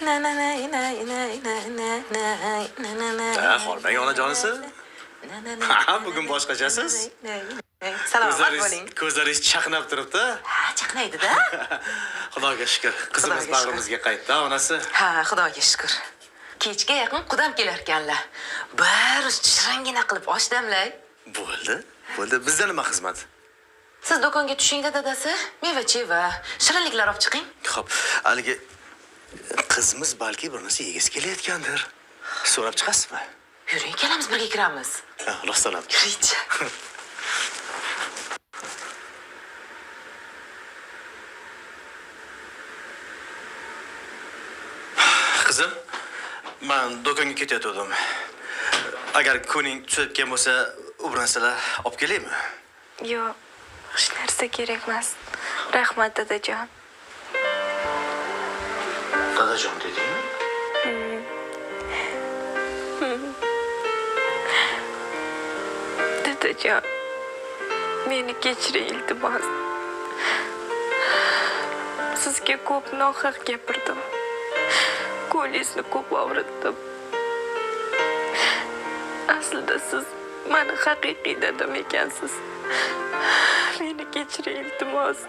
Na na na na na na na na na na na. Ha, hormang onajonisi. Na na na. Ha, bugun boshqachasiz. Salomat Ko'zlaringiz bo'ling. ko'zlaringiz chaqnab turibdi. Ha, chaqnaydi-da. Xudoga shukr, qizimiz Xudoga shukr. bag'rimizga qaytdi, onasi. Ha, Xudoga shukr. Kechga yaqin qudam kelarkanlar. Bir shiringina qilib osh damlay. Bo'ldi. Bo'ldi. Bizda nima xizmat? Siz do'konga tushingda dadasi, meva-cheva, shirinliklar olib chiqing. Xo'p, haligi qizimiz balki bir narsa yegisi kelayotgandir. So'rab chiqasizmi? Yuring, ikkalamiz birga kiramiz. Ha, rostdan ham. Kiringchi. Qizim, man do'konga ketayotgandim. Agar ko'ning tushayotgan bo'lsa, u bir narsalar olib kelaymi? Yo'q, hech narsa kerak emas. Rahmat, dadajon. Dadajon dedingmi? Dadajon, meni kechiring, iltimos. Sizga ko'p nohaq gapirdim. Ko'nglingizni ko'p og'ritdim. Aslida siz mani haqiqiy dadam ekansiz. Meni kechiring, iltimos.